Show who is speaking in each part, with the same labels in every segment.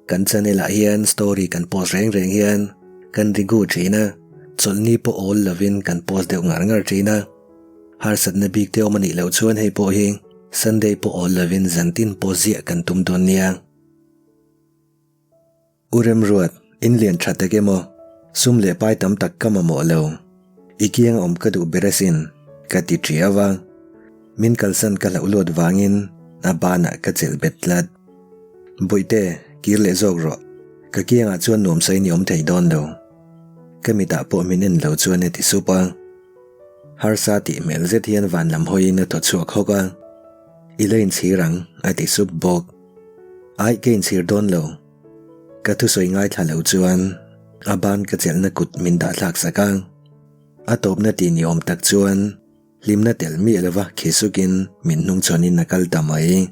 Speaker 1: Kan channel ah hian story kan post reng reng hian kan rigu thin a, chawlhni pawh awl lovin kan post deuh ngar ngar thin a. Harsatna bik te awm a nih loh chuan hei pawh hi Sunday pawh awl lovin zantin post ziah kan tum dawn nia. U Remruat, in lian tha tak emaw? Sum leh pai tam tak ka mamawh lo. I kiang a awm ka duh ber asin, ka ti ṭiau a. Min kalsan ka hlauh luat vangin a banah ka chelh bet tlat. Bawihte, kir leh zawk rawh. Ka kiangah chuan nuamsain i awm thei dawn lo. Ka mitah pawh min en lo chuan a ti sup a. Harsa tih hmel zet hian van lam hawiin a thaw chhuak hawk a. I la inchhir ang, a ti sup bawk. Aih, ka inchhir dawn lo. Ka thusawi ngaithla lo chuan a ban ka chelhna kut min dah thlak sak a. A tawpna tih ni awm tak chuan hlimna tel miah lova khi sukin min hnungchhawnin a kal ta mai.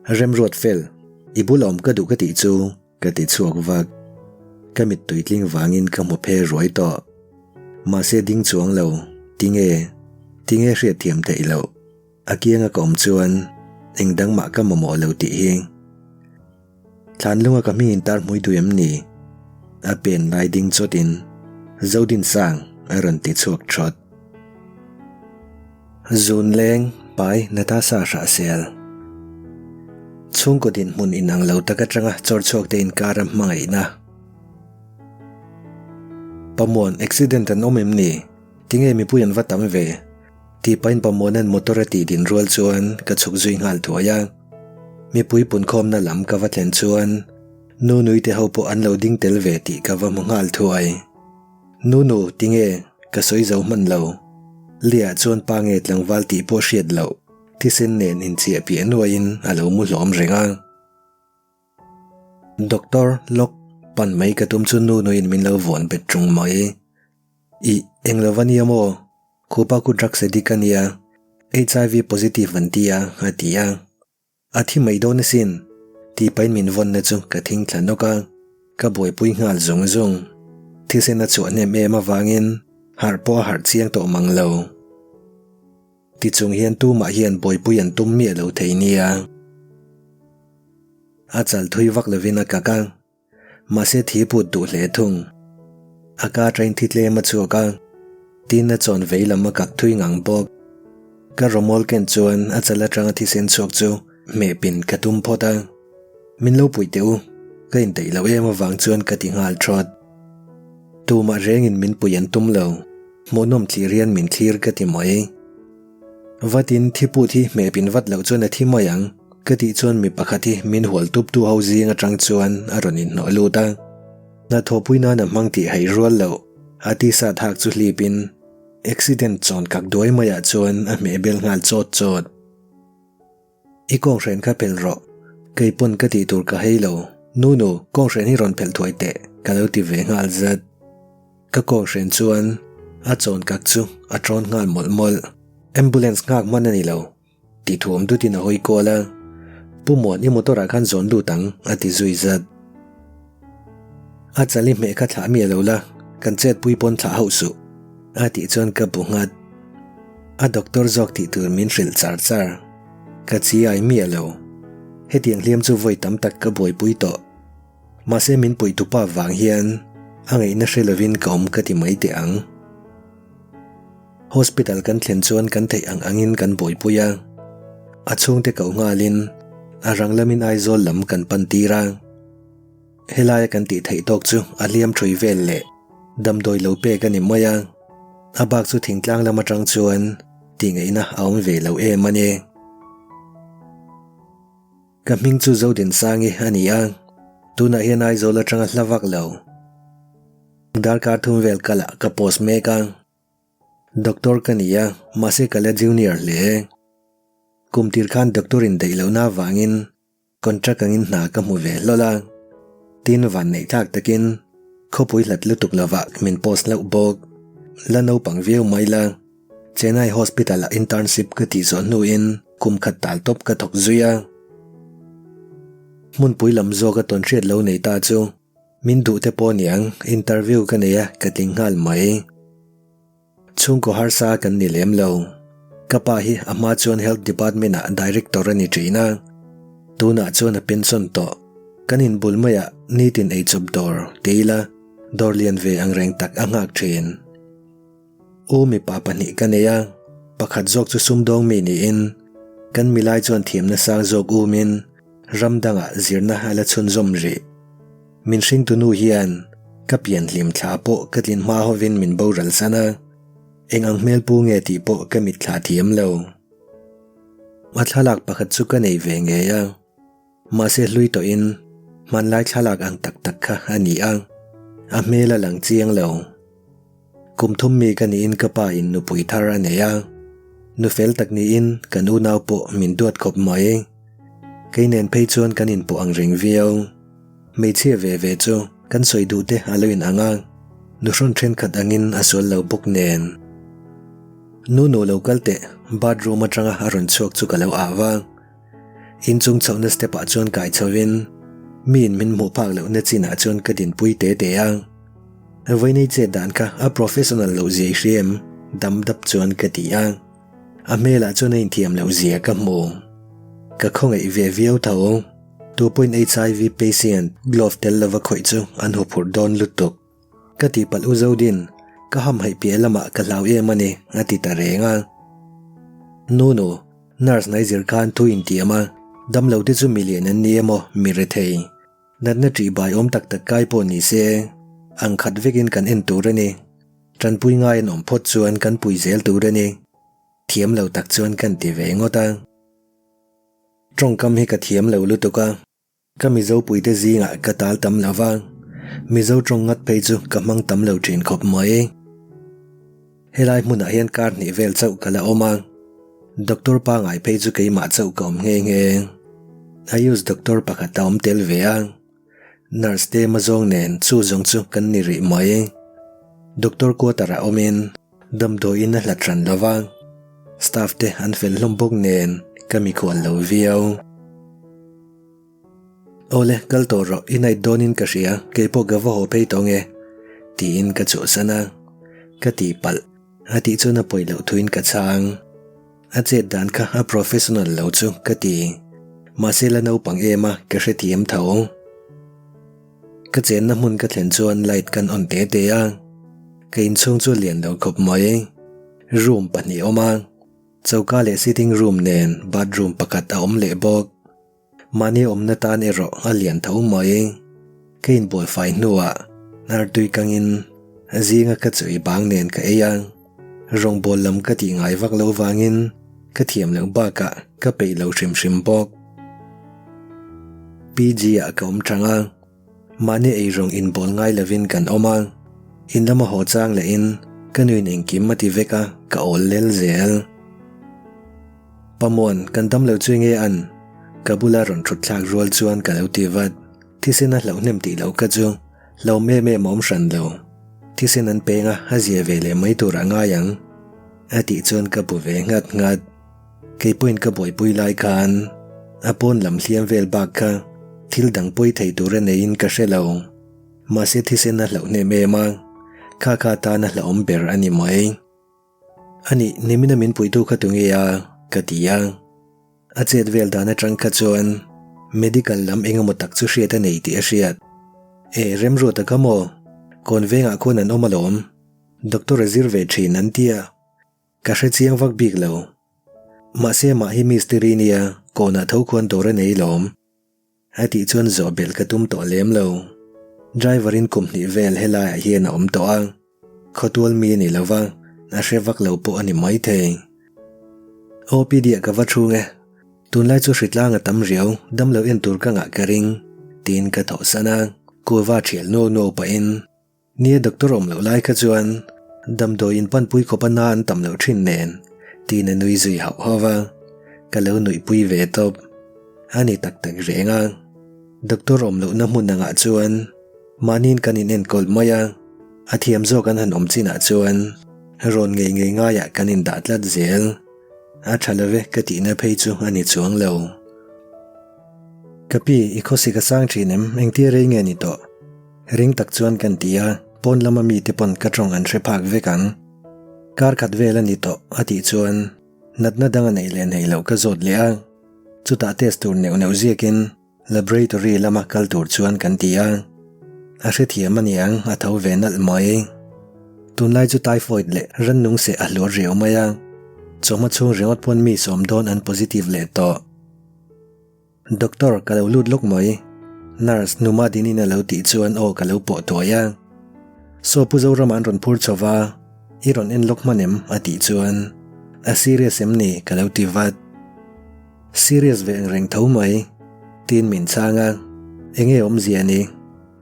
Speaker 1: Remruat fel, i bula awm ka duh ka tih chu ka ti chhuak vak. Ka mittui tling vangin ka hmu phe ruai tawh. Mahse ding chuang lo, tinge, tinge hriatthiam theih loh. A kianga ka awm chuan eng dang mah ka mamawh lo tih hi. Thlanlunga ka hming intar hmui duh em ni? A pen lai ding chawtin Zodinsang a rawn ti chhuak thawt. Zun leng pai Natasha hrah sel. Chhungkaw dinhmun inang lo tak atanga chawr chhuak te inkar a hmangaihna. Pamuan accident an awm em ni? Tinge mipui an va tam ve? Tih pahin Pamuana'n motor a tih din rual chuan ka chhuk zui nghal thuai a. Mipui punkhawmna lam ka va thlen chuan Nunui te ho pawh an lo ding tel ve tih ka va hmu nghal thuai. Nunu, tinge? Ka sawi zo hman lo. Lia chuan pa nge tlangval tih pawh hriat loh, thisen nen inchiah piah nuaiin a lo mu hlawm reng a. Doctor, lawk, pan mai ka tum chu Nunuiin min lo vawn bet ṭung mai. Ih, eng lo va nia maw? Khupa ku drugs addict a nia, HIV positive an ti a, a ti a. A thi mai dawn asin, tih pahin min vawnna chu ka thing thla nawk a, ka buaipui nghal zung zung. Thisen a chhuah hnem em avangin harh pawh a harh chiang tawh mang lo. Tichung hian tumah hian buaipui an tum miah lo thei nia. A chal thui vak lovin a kak a, mahse thi put duh hle thung. A ka train thi tlem a chhuak a, tin a chawn vei lam a kak thui ngang bawk. Ka rawmawl ken chuan a chal atanga thisen chhuak chu hmeh pin ka tum phawt a. Min lo puih teh u, ka inteih loh em avang chuan ka ti nghal thawt. Tumah rengin min puih an tum lo. Hmuhnawm thlir hian min thlir ka ti mai. Vatin thi put hi hmeh pin vat loh chuan a thi mai ang ka tih chuan mi pakhat hi min hual tup tu ho zing atang chuan a rawn inhnawh lut a. Hnathawhpui nan a hmang tih haih rual loh a tisa thak chu hlip in accident chawn kak duai maiah chuan a hmeh bel nghal chawt chawt. I kawnghren kha phelh rawh, kei pawn ka tih tur ka hei lo, Nunu, kawnghren hi rawn phelh thuai teh, ka lo ti ve nghal zat. Ka kawnghren chuan a chawn kak chu a tawn nghal mawlh mawlh. Ambulance nghak hman a ni lo, tih thuam dutin a hawi kual a. Pu Muan, i motor ah khan zawn lut ang, a ti zui zat. A chali hmeh kha thlah miah lo la, kan chetpui pawn thlah hauh suh, a tih chuan ka bu nghat. A doctor zawk tih tur min hrilh char char. Ka chi ai miah lo. Hetiang hliam chu vawi tam tak ka buaipui tawh. Mahse min puih tupa vang hian a ngaihna hre lovin ka awm ka ti mai teh ang. Hospital kan thlen chuan kan theih ang angin kan buaipui a. A chhungte koh nghalin a rang lamin Aizawl lam kan pan tir a. Helaia kan tih theih tawk chu a hliam thui vel leh damdawi lo pek a ni mai a, a bak chu thingtlang lam atang chuan tih ngaihna a awm ve lo em a ni. Ka hming chu Zodinsangi a ni a, tunah hian Aizawl atanga hla vak lo. Darkar thum vel kalah ka post mek a. Doctor ka ni a, mahse ka la junior hle. Kum tir khan doctor in daih lohna avangin Contract angin hna ka hmu ve hlawl a, tin van neih thlak takin khawpui hlat lutuk lovah min post hlauh bawk. La naupang viau mai la, Chennai Hospital ah internship ka tih zawh hnuin kum khat tal tawp ka thawk zui a. Hmunpui lam zawk a tawnhriat lo nei ta chu min duh te pawh niang interview ka nei a ka tling nghal mai. Chhungkaw harsa kan ni lem lo. Ka pa hi a hma chuan Health Department ah Director a ni thin a, tunah chuan a pension tawh. Kan in bul maiah nitin eichawp dawr ti ila dawr lian ve ang reng tak a nghak thin. U mipa pahnih ka nei a, pakhat zawk chu sumdawng mi niin kan milai chuan thiamna sang zawk umin ram dangah zirna a la chhunzawm rih. Min hringtu nu hian ka pian hlim thla pawh ka tlin hma hovin min boral san a, eng ang hmel pu nge tih pawh ka mitthla thiam lo. A thlalak pakhat chu ka nei ve ngei a. Mahse hlui tawhin hmanlai thlalak ang tak tak kha a ni a, a hmel a lang chiang lo. Kum thum mi ka niin ka pa in nupui thar a nei a, nu fel tak niin kan unau pawh min duat khawp mai. Kei nen phei chuan kan inpawh ang reng viau. Hmeichhia ve ve chu kan sawi duh te a lo in ang a, nuhrawn thenkhat angin a sual lo bawk nen. Nu nu lo kal teh bathroom atanga a rawn chhuak chu ka lo ah va. Inchung chhohna step ah chuan kai chhovin miin min hmuh phak lohna chinah chuan ka dinpui te te a. Vawiinei chet dan kha a professional loh zia i hria em? Dam dap chuan ka ti a. A hmelah chuan a inthiam loh zia ka hmu. Ka khawngaih ve viau tho. Tupawhin HIV patient glove tel lova khawih chu an huphurh dawn lutuk. Ka tihpalh u Zodin, ka hamhaih piah lamah ka hlau em a ni, a ti ta reng a. Nunu, nurse nai zir khan thu intiam a, damlo te chu milian an ni emaw mi rethei. Natna ṭih bai awm tak tak kai pawh ni se, ang khat vekin kan en tur a ni. Ṭanpui ngai an awm phawt chuan kan pui zel tur a ni. Thiam lo tak chuan kan ti ve ngawt a. Ṭawngkam hi ka thiam lo lutuk a. Ka Mizo puite zingah ka tal tam lo va, Mizo tawng ngat phei chu ka hmang tam lo thin khawp mai. Helai hmunah hian kar hnih vel chauh ka la awm a, Doctor pangai phei chu keimah chauh ka awm nghe nghe. Ayush doctor pakhat a awm tel ve a, nurse te mazawng nen chu zawng chu kan ni rih mai. Doctor quarter ah awmin damdawiin a hlat hran lo va, staff te an fel hlawm bawk nen ka mikhual lo viau. Awle, kal tawh rawh, i night dawnin ka hria, keipawh ka va haw phei tawh nge? tiin ka chhuahsan a, ka tihpalh a tih chuan a pawi loh thuin ka chhang. A chet dan kha a professional lo chu ka ti, mahse la naupang em a ka hrethiam tho. Ka chenna hmun ka thlen chuan light kan on te te a, ka inchhung chu lian lo khawp mai, room pahnih a awm a. Choka leh sitting room nen bathroom pakhat a awm leh bawk. Mahni awmna tan erawh a lian tho mai. Ka inbual fai hnuah hnar tui kangin zinga ka chawi bang nen ka ei a. Rawngbâwl lam ka tih ngai vak lo vangin ka thiam loh bakah ka peih lo hrim hrim bawk. PG ah ka awm chang a. Mahni eirawng inbawl ngai lovin kan awm a, in lama haw chang lehin ka nuin engkim a ti vek a, ka awl lel zel. Pamuan, kan dam lo chu enge an? Ka bula rawn thut thlak rual chuan ka lo ti vat. Thisen a hlauh hnem tih loh ka chu hlauh em em a awm hran lo. Thisen an peng a, a zia ve leh mai tur a ngai ang. A tih chuan ka bu ve nghat nghat. Kei pawhin ka buaipui lai khan a pawn lam hliam vel bak kha thil dang pawi thei tur a neiin ka hre lo. Mahse thisen a hlauh hnem em a, kha kha tan a hlauhawm ber a ni mai. Ani, nimina min puitu kha tunge a? ka ti a. A chet vel dan atang kha chuan medical lam engemaw tak chu hriat a nei tih a hriat. E, Remruata kha maw? Kawn vengah khuan an awm alawm. Doctor a zir ve thin an ti a. Ka hre chiang vak bik lo. Mahse mah hi mistiri nia kawnah tho khuan dawr a nei lawm. A tih chuan zawh belh ka tum tawh lem lo. Driver in kum hnih vel helaiah hian a awm tawh a. Khawtual mi a ni lo va, a hre vak lo pawh a ni maithei. OPD ah ka va chhung e. Tunlai chu hritlang a tam riau, damlo en tur ka ngah ka ring, tiin ka thawhsan a, kuva thial nuau nuau pahin. Nia doctor awm loh lai kha chuan damdawi in panpui khawp a na an tam loh thin nen tiin a nui zui hauh hauh va, ka lo nuihpui ve tawp. A ni tak tak reng a, doctor awm lohna hmun angah chuan mahniin kan in enkawl mai a, a thiam zawk an han awm chinah chuan rawn ngei ngei ngaiah kan indah tlat zel. A tha lo ve ka tihna phei chu a ni chuang lo. Ka pi, i khawsik a sang thin em? Engtia rei nge ni tawh? Ring tak chuan kan ti a, pawn lama mite pawn ka tawng an hre phak vek ang. Kar khat vel a ni tawh a tih chuan natna dang a neih leh neih loh ka zawt leh a, chutah test tur neuh neuh ziakin Laboratory lama kal tur chuan kan ti a. A hrethiam a niang a tho ve nalh mai. Tunlai chu typhoid leh rannung seh a hluar riau mai a. Chawhma chhung ringawt pawn mi sawm dawn an positive leh tawh. Doctor ka lo lut lawk mai. Nurse Numa Dinin a lo tih chuan aw ka lo pawh tuai a. Saw Pu Zorama an rawn phur chho va, i rawn en lawk hman em? a tih chuan a serious em ni ka lo ti vat. Serious ve ang reng tho mai. Tiin min chhang a, enge awmzia ni?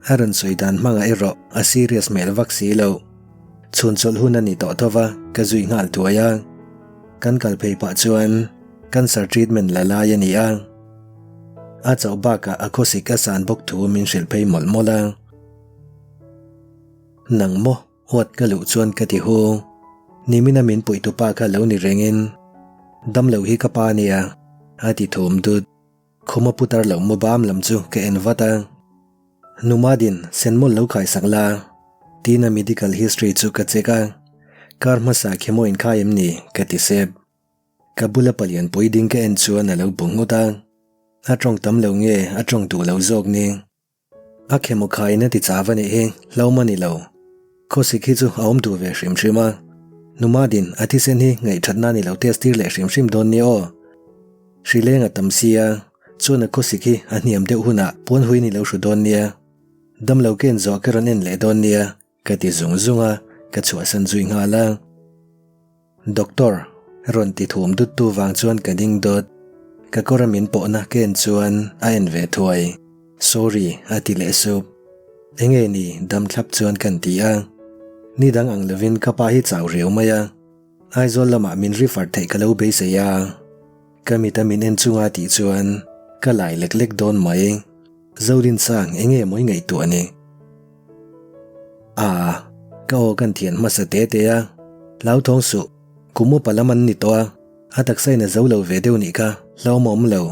Speaker 1: A rawn sawi dan hmangah erawh a serious hmel vak si lo. Chhun chawlh hun a ni tawh tho va, ka zui nghal thuai a. Kan kal phei pah chuan cancer treatment la lai a ni a. A chauh bakah a khawsik a san bawk thu min hrilh phei mawlh mawlh a. Nang maw? Huat ka luh chuan ka ti hu. Nimina min puih tupa kha lo ni rengin damlo hi ka pa a nia, a ti thum dut. Khuma putar loh mu bam lam chu ka en vat a. Numadin senmawlh lo khaisak la, tiin a medical history chu ka check a. Kar hmasa khi maw inkhai em ni? ka ti sep. Ka bula palian pui ding ka en chuan a lo bu nghut a. A tawng tam lo nge a tawng duh lo zawk ni? A khemaw khaiin a ti chau a nih hi, hlauhma ni lo. Khawsik hi chu a awm duh ve hrim hrim a. Numadin a thisen hi ngaihthatna ni lo test tir leh hrim hrim dawn nia aw. Hrileng a tam sia, chuan a khawsik hi a hniam deuh hunah puan hui ni lo hru dawn nia. Damlo ken zawh ka rawn en leh dawn nia. Ka ti zung zung a, ka chhuahsan zui nghal a. Doctor, rawn ti thum dut tu vang chuan ka ding dawt. Ka kawr a min pawhna ka en chuan a en ve thuai. Sorry, a ti leh sup. Enge ni, dam thlap chuan kan ti a. Ni dang ang lovin ka pa hi chau riau mai a. Aizawl lamah min refer theih ka lo beisei a. Ka mit a min en chunga tih chuan ka lai lek lek dawn mai. Zodinsang enge mawi ngaihtuah ni? Aa, ka aw kan thian hmasa te te a, hlauthawng suh, kum upa lam an ni tawh a, a taksa in a zo lo ve deuh nih kha, hlauhawm a awm lo.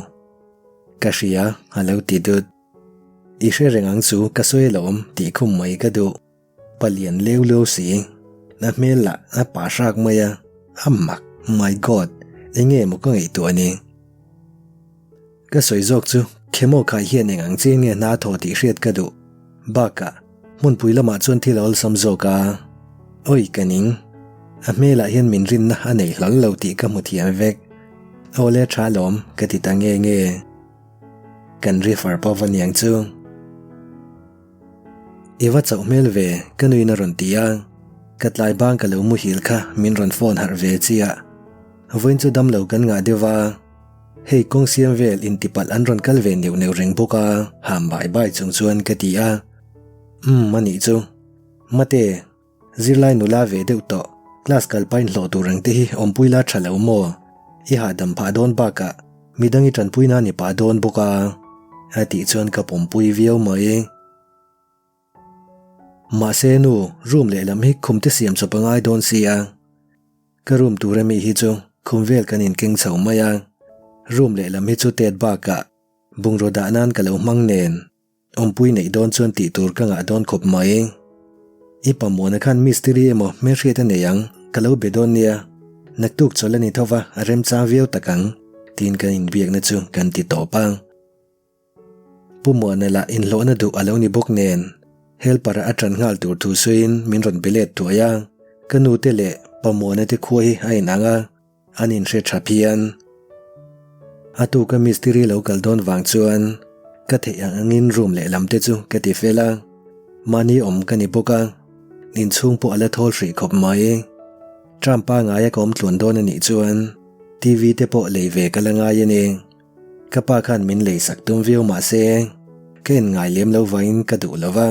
Speaker 1: Ka hria, a lo ti dut. I hre reng ang chu ka sawi alawm tih khum mai ka duh. Palian leu leu si, a hmel lah a pa hrak mai a, a mak, my God, enge maw ka ngaihtuah ni? Ka sawi zawk chu Khemaw khai hian eng ang chiang nge hna thaw tih hriat ka duh. Bakah, hmunpui lamah chuan thil a awlsam zawk a. Awi ka ning. A hmelah hian min rinna a nei hlawl lo tih ka hmu thiam vek. Awle tha lawm ka ti ta nge nge. Kan refer pawh va niang chu. I va chauh hmel ve, ka nuin a rawn ti a. Ka tlai bang ka lo muhil kha min rawn phone harh ve chiah. Vawiin chu damlo kan ngah deuh va. Hei kawng siam vel intipalh an rawn kal ve neuh neuh reng bawk a, ham bai bai chung chuan ka ti a. Umm anih chu. Mate, zirlai nula ve deuh tawh, class kal pain hlawh tur ang te hi awmpui la tha lo maw? I hahdam phah dawn bakah midang i tanpui nan i pah dawn bawk a, a tih chuan ka pawmpui viau mai. Mahse nu, room lehlam hi khum te siam chawp a ngai dawn sia. Ka room tur ami hi chu khum vel kan inkeng chho mai a, room lehlam hi chu tet bakah bungraw dah nan ka lo hmang nen awmpui neih dawn chuan tih tur ka ngah dawn khawp mai. I pamuana khan mistiri emaw hmelhriat a nei ang, ka lo be dawn nia. Naktuk chawlh a ni tho va, a remchang viau tak ang, tiin kan inbiakna chu kan ti tawp a. Pu Muana lah inhlawhna duh a lo ni bawk nen helper a ṭan nghal tur thu suiin min rawn be let thuai a, ka nu te leh Pa Muana te khua hi a inang a, an inhre ṭha phian. A tuka mistiri lo kal dawn vang chuan ka theih ang angin room lehlam te chu ka ti fel a, mahni awm ka ni bawk a, inchhung pawh a la thawl hrih khawp mai. Tram pangaia ka awm tluan dawn a nih chuan TV te pawh lei ve ka la ngai a ni. Ka pa khan min lei sak tum viau mah se, ka en ngai lem lo vangin ka duh lo va,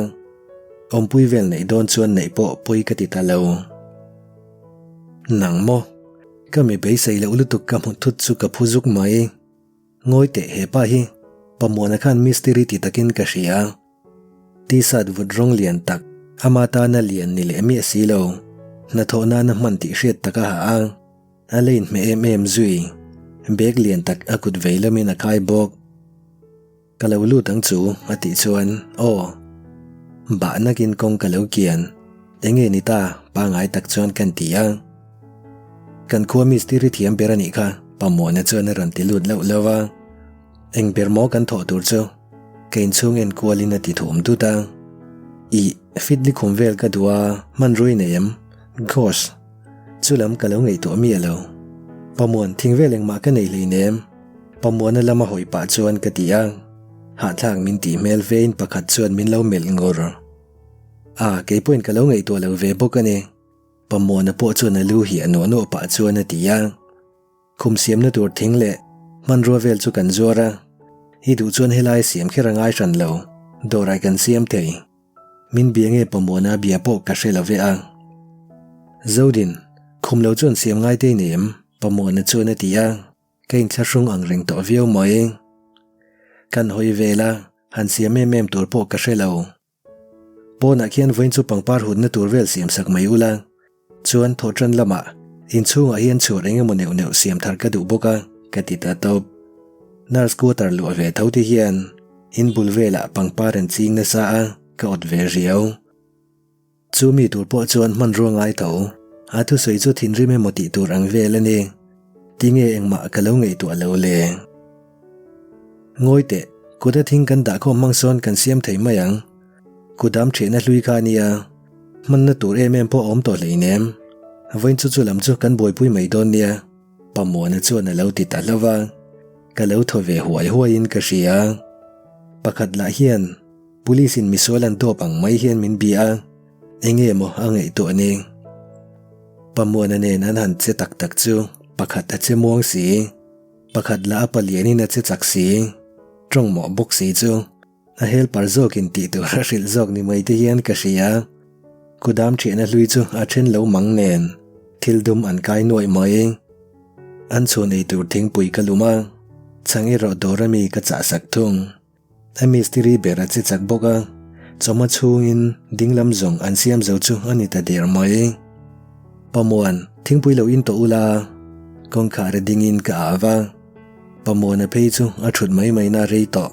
Speaker 1: awmpui vel neih dawn chuan neih pawh pawi ka ti ta lo. Nang maw? Ka mi beisei loh lutuk ka hmu thut chu ka phu zuk mai. Ngawi teh he pa hi, Pamuana khan mistiri ti takin ka hria. T-shirt vut rawng lian tak, ama tana lian ni leh miah si lo, hnathawh nana hman tih hriat tak a ha a. A la inhmeh em em zui. Bag lian tak a kut vei lamin a kai bawk. Ka lo lut ang chu a tih chuan aw. Bah nakin kawng ka lo kian. Enge ni ta pangai tak chuan kan ti a. Kan khua mistiri thiam ber a nih kha Pamuana chuan a rawn ti lut loh loh a. Eng ber maw kan thawh tur chu? Ka inchhung en kualin a ti thum dut a. Ih, fit likhum vel ka duh a, hmanrua i nei em? Gosh! Chulam ka lo ngaihtuah miah lo. Pamuan, thing vel engmah ka nei hleinem. Pamuana lama hawi pah chuan ka ti a. Hahthlak min tih hmel vein pakhat chuan min lo melh ngur. A, kei pawhin ka lo ngaihtuah lo ve bawk a ni. Pamuana pawh chuan a lu hi a nuah nuah pah chuan a ti a. Khum siamna tur thing leh hmanrua vel chu kan zuar a, i duh chuan helai siam kher a ngai hran lo, dawrah kan siam thei. Min bia nge Pamuana bia pawh ka hre lo ve a. Zodin, khum lo chuan siam ngai te i nei em? Pamuana chuan a ti a. Ka inthlahrung ang reng tawh viau mai. Kan hawi vel a, han siam em em tur pawh ka hre lo. Pawnah khian vawiin chu pangpar hutna tur vel siam sak mai ula, chuan thawhtan lamah inchhungah hian chhuar eng emaw neuh neuh siam thar ka duh bawk a, ka ti ta tawp. Nurse quarter luah ve tho te hian in bul velah pangpar an ching nasa a, ka awt ve riau. Chu mi tur pawh chuan hmanrua ngai tho, a thusawi chu thinrim emaw tih tur ang vel a ni. Tinge engmah ka lo ngaihtuah lo le? Ngawi teh, kut a thing kan dah khawm hmang sawn kan siam thei mai ang. Kut am thiahna hlui kha a nia, hmanna tur em em pawh a awm tawh hleinem. Vawiin chu chu lam chu kan buaipui mai dawn nia, Pamuana chuan a lo ti ta hlauh a, ka lo thaw ve huai huaiin ka hria. Pakhat lah hian. Police in misual an dawp ang mai hian min bia a, enge maw a ngaihtuah ni? Pamuana nen an han che tak tak chu pakhat a che muang si, pakhat lah a palianin a che chak si, tawng mawh bawk si chu a helper zawkin tih tur a hrilh zawk ni mai te hian ka hria. Kudam thiahna hlui chu a then lo mang nen thil dum an kai nuaih mai. An chhun ei tur thingpui ka lum a, chhang erawh dawr ami ka chah sak thung. A mistiri ber a che chak bawk a, chawhma chhungin dinglam zawng an siam zo chu a ni ta der mai. Pamuan, thingpui lo in tawh ula, kawngkhar a dingin ka ah va. Pamuana phei chu a thut mai mai na rei tawh.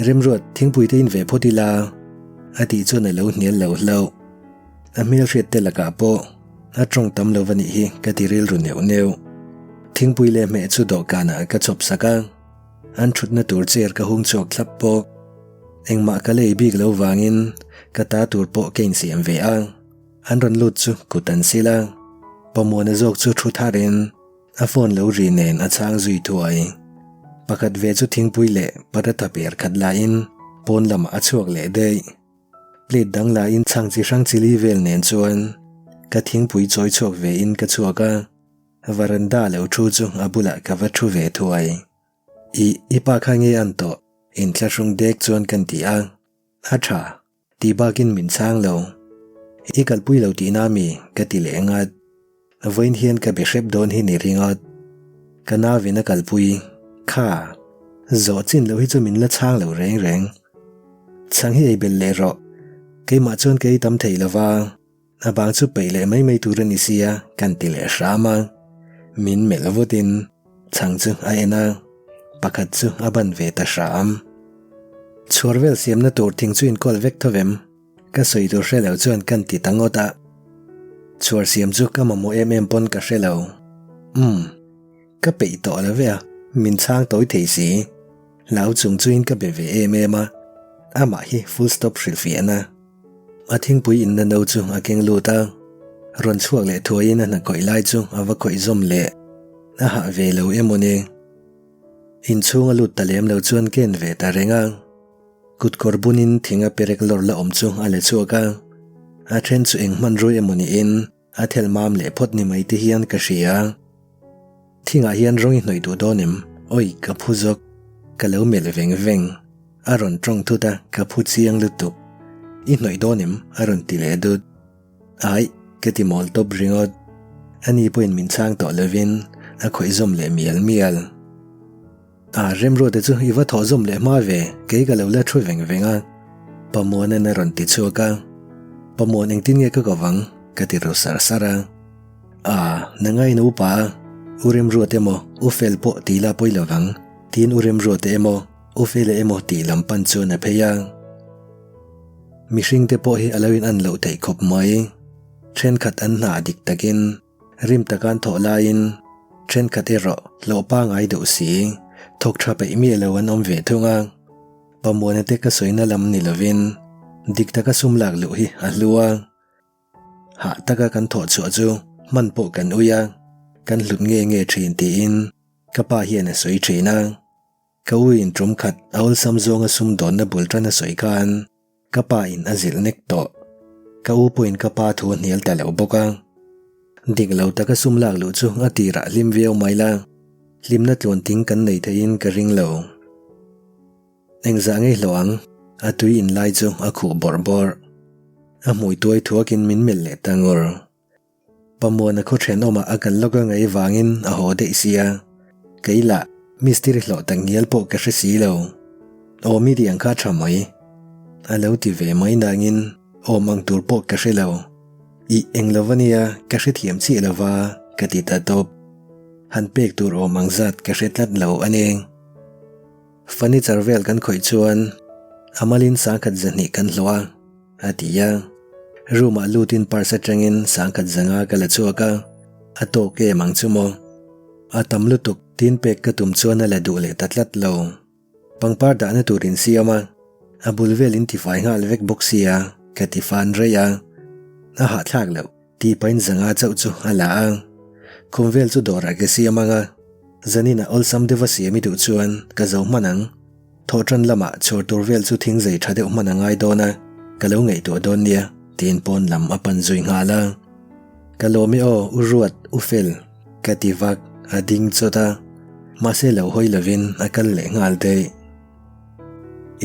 Speaker 1: Remruat, thingpui te in ve phawt ila, a tih chuan a lo hnial lo hlauh. A hmelhriat te lakah pawh a tawng tam lo va nih hi ka ti rilru neuh neuh. Thingpui leh hmeh chu dawhkanah ka chawp sak a. An thutna tur chair ka hung chhuak thlap bawk. Engmah ka lei bik lo vangin ka ta tur pawh ka insiam ve a. An rawn lut chu kut an sil a. Pamuana zawk chu thu tharin a phone lo ri nen a chhang zui thuai. Pakhat ve chu thingpui leh paratha per khat lahin pawn lamah a chhuak leh daih. Plate dang lahin chhang chi hrang chili vel nen chuan ka thingpui chawi chhuak vein ka chhuak a. Varanda lo thu chu a bulah ka va thu ve thuai. I, i pa kha nge an tawh? Inthlahrung dek chuan kan ti a. A tha, ti bakin min chhang lo. I kalpui lo tihna mi? ka ti leh ngat. Vawiin hian ka be hrep dawn hi ni ringawt. Ka nauvin a kalpui. Kha, zawh chin loh hi chu min la chhang lo reng reng. Chhang hi ei belh leh rawh. Keimah chuan ka ei tam thei lova. A bang chu peih leh mai mai tur a ni sia kan ti leh hram a, min melh vutin chhang chu a en a, pakhat chu a ban ve ta hram. Chhuar vel siamna tur thing chu inkawl vek tho vem, ka sawi tur hre lo chuan kan ti ta ngawt a. Chhuar siam chu ka mamawh em em pawn ka hre lo. Umm. Ka peih tawh lo ve a, min chhang tawi thei si. Hlau chung chuin ka be ve em em a, amah hi full stop hrilhfiahna. A thingpui inna no chu a keng lut a, rawn chhuak leh thuaiin a hna khawih lai chu a va khawih zawm leh. A hah ve lo em aw ni? Inchhung a lut ta lem lo chuan ken ve ta reng a. Kut kawr bunin thing a perek lawr la awm chu a la chhuak a, a then chu eng hmanrua emaw niin A thel mam leh phawt ni mai te hian ka hria. Thingah hian rawng i hnawih duh dawn em? Awi, ka phu zawk. Ka lo melh veng veng. A rawn tawng thut a, ka phu chiang lutuk. I hnawih dawn em? A rawn ti leh dut. Aih, ka ti mawl tawp ringawt. Ani pawhin min chhang tawh lovin a khawih zawm leh mial mial. A remruate chu i va thawh zawm leh hma ve, kei ka lo la thu veng veng a. Pamuanan a rawn ti chhuak a. Pamuan engtin nge ka ko vang? ka ti ru sar sar a. A, nanga in upa a, U Remruate emaw, U Fel pawh ti la pawi lo vang, tiin U Remruate emaw, U Fela emaw tih lam pan chuan a phei a. Mihringte pawh hi a lo in an loh theih khawp mai. Thenkhat an hna dik takin Rim taka an thawh laiin thenkhat erawh hlawh pangai deuh si, thawk tha peih miah lo an awm ve thung a. Pamuana te ka sawina lam ni lovin dik taka sum lak luh hi a hlu a. Hah taka kan thawh chhuah chu hman pawh kan ui a, kan hlut nge nge thin tiin ka pa hian a sawi thin a. Ka uiin tum khat a awlsam zawnga sum dawnna bul tan a sawi khan ka pa in a zilh nek tawh. Ka u pawhin ka pa thu a hnial ta lo bawk a. Dik lo taka sum lak luh chu a tirah hlim viau mai la, hlimna tluan ting kan nei theiin ka ring lo. Engzah ngei hlawh ang, a tui in lai chu a khuh bawrh bawrh. A hmui tuai thuakin min melh leh ta ngur. Pamuana khaw thenawmah a kal lawk a ngaih vangin a haw daih sia. Kei lah, mistiri hlawh tak ngial pawh ka hre si lo. Aw mi tih ang kha tha mai. A lo ti ve mai nangin awm ang tur pawh ka hre lo. Ih eng lo va nia, ka hrethiam chiah lo va, ka ti ta tawp. Han pek tur awm ang zat ka hre tlat lo a ni. Furniture vel kan khawih chuan a malin sangkhat zahnih kan hlawh a, a ti a. Room ah lutin purse atangin sangkhat zanga ka la chhuak a, a tawk em ang chu maw. A tam lutuk tin pek ka tum chuan a la duh leh ta tlat lo. Pangpar dahna tur in siam a, a bul vel in tifai nghal vek bawk sia ka ti fan rei a, a hahthlak loh. Tih pahin zanga chauh chu a la a, khum vel chu dawrah ka siam ang a, zaninah awlsam deuha siam i duh chuan ka zo hman ang. Thawhṭan lamah chhawr tur vel chu thing zei ṭha deuh hman a ngai dawn a, ka lo ngaihtuah dawn nia, tiin pawn lam a pan zui nghal a. Ka lawm e aw, u Ruat, u Fel, ka ti vak, a ding chawt a, mahse lo hawi lovin a kal leh nghal daih.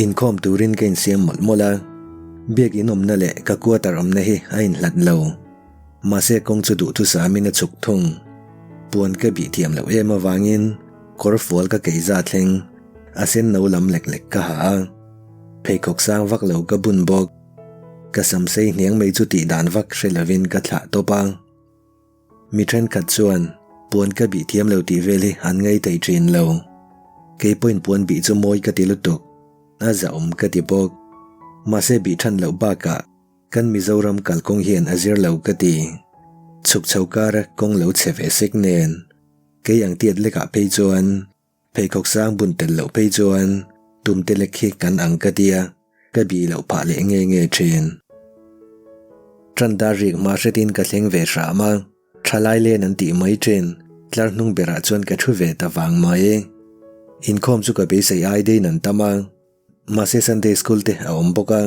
Speaker 1: Inkhawm turin ka insiam mawlh mawlh a, biak in awmna leh ka quarter awmna hi a inhlat lo. Mahse kawng chu duhthusamin a chhuk thung. Puan ka bih thiam loh em avangin kawr fual ka kei za thleng, a sen no lam lek lek ka ha a, pheikhawk sang vak lo ka bun bawk. Ka sam sei hniang mai chu tih dan vak hre lovin ka thlah tawp a. Mi thenkhat chuan puan ka bih thiam lo tih vel hi an ngai thei thin lo. Kei pawhin puan bih chu mawi ka ti lutuk, a zahawm ka ti bawk. Mahse bih than loh bakah kan Mizoram kalkawng hian a zir lo ka ti. Chhuk chho kara kawng lo chhe ve sek nen, kei ang tiat lekah phei chuan Pheikhawk sang bun tel loh phei chuan tum te lek hi kan ang ka tia, ka bih loh phah leh nge nge thin. Tan dar rik hma hretin ka thleng ve hram a, thalai len an tih mai thin, tlar hnung berah chuan ka thu ve ta vang mai. Inkhawm chu ka beisei ai deiin an tam a, mahse Sunday school te a awm bawk a,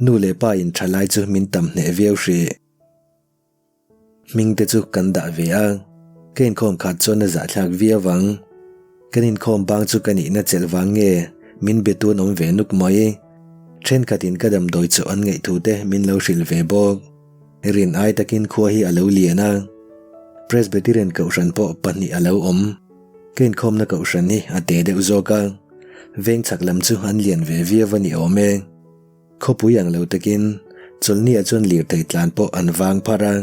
Speaker 1: nu leh pa in thalai chu min tam hneh viau hrih. Hming te chu kan dah ve a, ka inkhawm khat chuan a zahthlak viau vang. Kan inkhawm bang chu ka nihna chelh vang nge min be tun awm ve nuk mai. Thenkhatin ka damdawi chu an ngaih thu te min lo hrilh ve bawk. Rin ai takin khua hi a lo lian a, Presbyterian kohhran pawh pahnih a lo awm. Ka inkhawmna kohhran hi a te deuh zawk a, veng chhak lam chu an lian ve viau a ni awm e. Khawpui ang lo takin chawlhniah chuan lirthei tlan pawh an vang pharh a,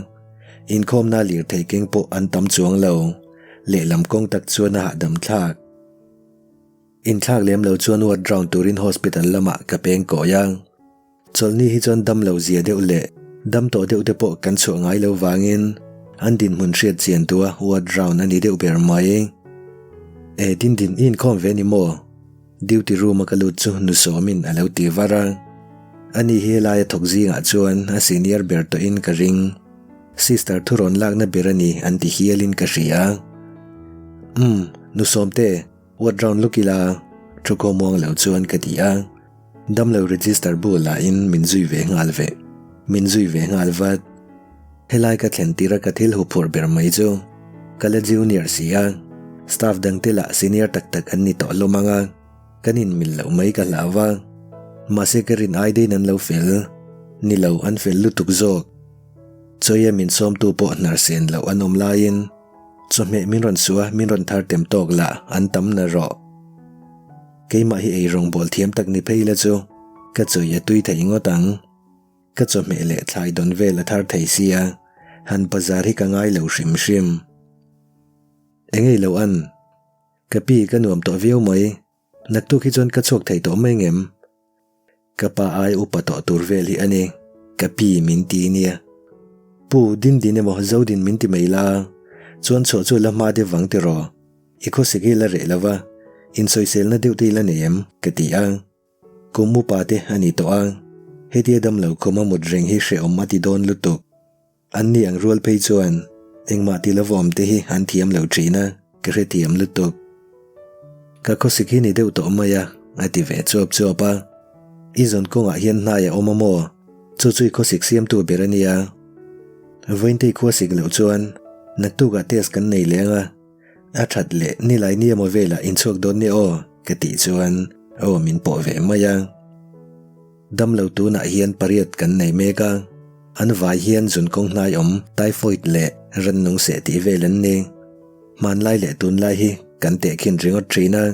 Speaker 1: inkhawmna lirthei keng pawh an tam chuang lo, lehlam kawng tak chuan a hahdam thlak. Inthlak lem lo chuan ward round turin hospital lamah ka peng kawi a, chawlhni hi chuan dam lo zia deuh leh dam tawh deuh te pawh kan chhuah ngai lo vangin an dinhmun hriat chian tua ward round a ni deuh ber mai. E Dindin i inkhawm ve ni maw? Duty room a ka lut chu nu sawmin a lo ti var a, ani hi helai a thawk zingah chuan a senior ber tawhin ka ring. Sister thurawn lakna ber a ni an ti hialin ka hria. Umm, nu sawmte, ward round luk ila, thu khawmuang lo chuan ka ti a. Damlo register bu lahin min zui ve nghal ve, min zui ve nghal vat. Helai ka thlen tir a ka thil huphurh ber mai chu ka la junior si a, staff dangte lah senior tak tak an ni tawh hlawm ang a, kan inmil loh mai ka hlau va. Mahse ka rin ai deiin an lo fel, ni lo an fel lutuk zawk. Chawia min sawmtu pawh hnar sen loh an awm laiin chawhmeh min rawn suh a min rawn thar tem tawk lah an tam na rawh. Keimah hi eirawng bawl thiam tak ni phei la chu ka chawi a tui thei ngawt ang. Ka chawhmeh leh thlai dawn vel a thar thei sia, han bazar hi ka ngai lo hrim hrim. Engei lo an? Ka pi ka nuam tawh viau mai, naktuk hi chuan ka chhuak thei tawh mai ngem? Ka pa ai upa tawh tur vel hi a ni, ka pi min ti nia. Pu Dindin emaw Zodin min ti mai la, chuan chhuah chu la hma deuh vang tiraw? I khawsik hi la reh lo va, insawiselna deuh te i la nei em? Ka ti a. Kum upa te a ni tawh a, hetia damlo khuma mut reng hi hrehawm a ti dawn lutuk. An ni ang rual phei chuan engmah ti lova awm te hi an thiam lo thin a, ka hrethiam lutuk. Ka khawsik hi ni deuh tawh mai a, a ti ve chuap chuap a. I zawn kawngah hian hnai a awm a maw? Chu chu i khawsik siamtu ber a nia. Vawiintei khuasik loh chuan naktukah test kan nei leh ang a. A that leh nilai ni emaw velah inchhuak dawn nia aw ka tih chuan aw min pawh ve mai a. Damlo tunah hian pariat kan nei mek a, an vai hian zun kawng hnai awm typhoid leh rannung seh tih vel an ni. Hmanlai leh tunlai hi kan tehkhin ringawt thin a.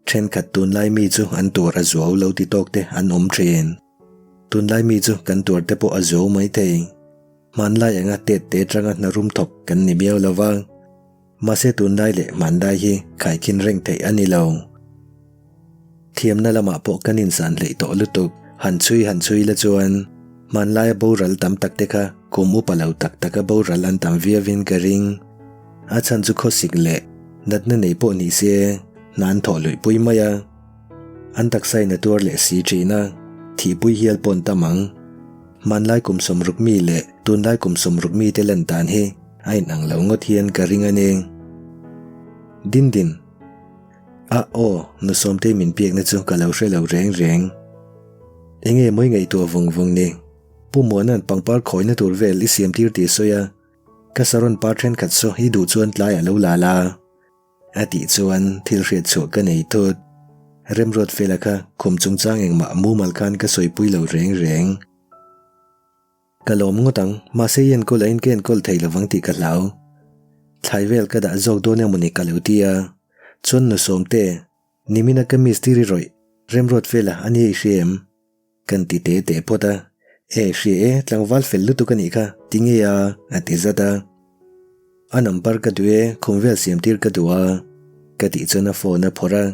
Speaker 1: Thenkhat tunlai mi chu an tuar a zuau lo ti tawk te an awm thin. Tunlai mi chu kan tuar te pawh a zuau mai thei. Hmanlai anga tet te atanga hna rum thawk kan ni miau lo va. Mahse tunlai leh hmanlai hi khaikhin reng theih a ni lo. Thiamna lamah pawh kan insan hleih tawh lutuk. Han chhui han chhui la chuan hmanlaia boral tam tak te kha kum upa lo tak taka boral an tam viauin ka ring. A chhan chu khawsik leh natna nei pawh ni se hna an thawh luih pui mai a. An taksa in a tuar leh si thin a, thihpui hial pawn tam ang. Hmanlai kum sawmruk mi leh tunlai kum sawmruk mi te lan dan hi a inang lo ngawt hian ka ring a ni. Dindin. A aw, nu Sawmtei min biakna chu ka lo hre lo reng reng. Enge mawi ngaihtuah vawng vawng ni? Pu Muana'n pangpar khawina tur vel i siam tir tih sawi a, ka saron par thenkhat saw i duh chuan tlai a lo la la. A tih chuan thil hriat chhuah ka nei thut. Remruat fela kha khum chungchang engmah mumal khan ka sawipui lo reng reng. Ka lawm ngawt ang, mahse i enkawl aiin ka enkawl thei lovang tih ka hlau. Thlai vel ka dah zawk dawn emaw ni ka lo ti a, chuan nu Sawmte, nimina ka mistiri rawih, Remruat fela a nia i hria em? Kan ti te te phawt a, E hria e, tlangval fel lutuk a nih kha, ti nge a? a ti zat a. A number ka duh e, khum vel siam tir ka duh a, ka tih chuan a phone a phawrh a,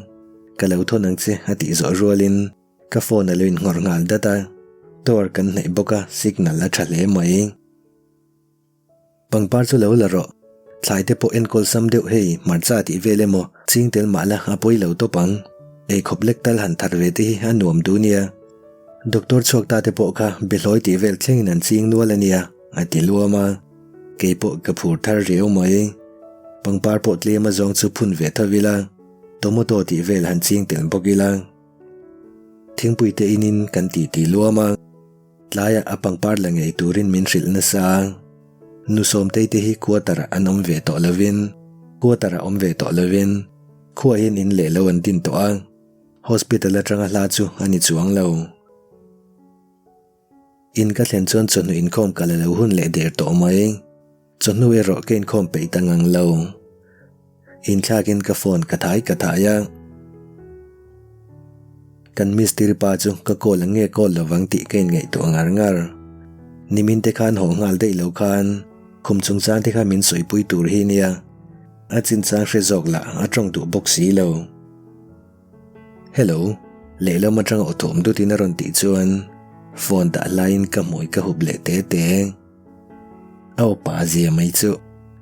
Speaker 1: Ka lo thawn ang che a tih zawh rualin ka phone a lo inngawrh nghal dat a, tower kan hnaih bawk a, signal a tha hle mai. Pangpar chu lo la rawh. Thlai te pawh enkawl sam deuh hei hmarcha tih vel emaw ching tel mah la a pawi lo tawp ang. Eikhawp lek tal han thar ve te hi a nuam duh nia. Doctor chhuak ta te pawh kha behlawi tih vel thlengin an ching nual a nia a ti luam a. Kei pawh ka phur thar riau mai. Pangpar pawh tlem a zawng chu phun ve tho ila, tomato tih vel han ching tel bawk ila. Thingpui te inin kan ti ti luam a. Tlaiah a pangpar la ngei turin min hrilh nasa a, nu Sawmtei te hi quarter ah an awm ve tawh lovin quarter ah awm ve tawh lovin khuaah hian in leh lo an din tawh a, hospital atanga hla chu a ni chuang lo. In ka thlen chuan chawhnu inkhawm kal a lo hun leh der tawh mai. Chawhnu erawh ka inkhawm peih ta ngang lo. Inthlakin ka phone ka thai ka thai a. Kan mistiri pa chu ka call ang nge call lovang tih ka inngaihtuah ngar ngar. Nimin te khan haw nghal daih lo khan khum chungchang te kha min sawipui tur hi nia. A chinchang hre zawk lah a tawng duh bawk si lo. Hello, lehlam atanga aw thawm dutin a rawn tih chuan phone dah laiin ka hmui ka hup leh te te. A upa zia mai chu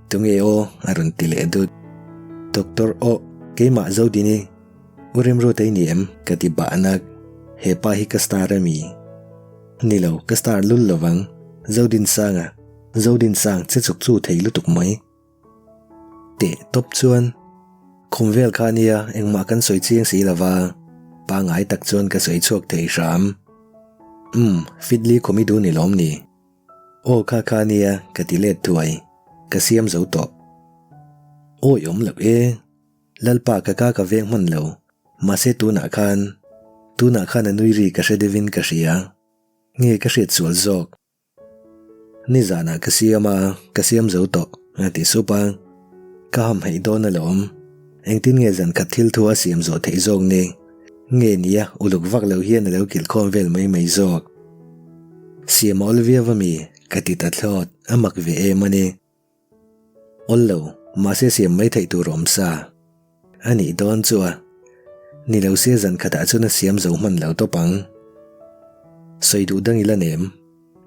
Speaker 1: tunge aw a rawn ti leh dut. Doctor aw keimah Zodini u Remruata i ni em ka ti bah nak. He pa hi ka star a mi? Ni lo ka star lul lovang Zodinsanga Zodinsang che chuk chu thei lutuk mai. Teh tawp chuan khum vel kha nia engmah kan sawi chiang si lova pangai tak chuan ka sawi chhuak thei hram. Umm Fidli khum i duh ni lawm ni? Aw kha kha nia ka ti let thuai ka siam zo tawh. Awi awm loh e Lalpa ka ka ka veng hman lo mahse tunah khan tunah khan a nui ri ka hre deuhin ka hria nge ka hriat sual zawk. Nizanah ka siam a, ka siam zo tawh, a ti sup a. Ka ham heih dawn alawm. Engtin nge zan khat thil thu a siam zawh theih zawk ni? Nge nia, uluk vak lo hian a lo kilhkhawm vel mai mai zawk. Siam a awl viau a mi? Ka ti ta thlawt, a mak ve em a ni. Awl lo, mahse siam mai theih tur awm sa. A nih dawn chu a. Ni lo se zan khatah chuan a siam zo hman lo tawp ang. Sawi duh dang ila nem.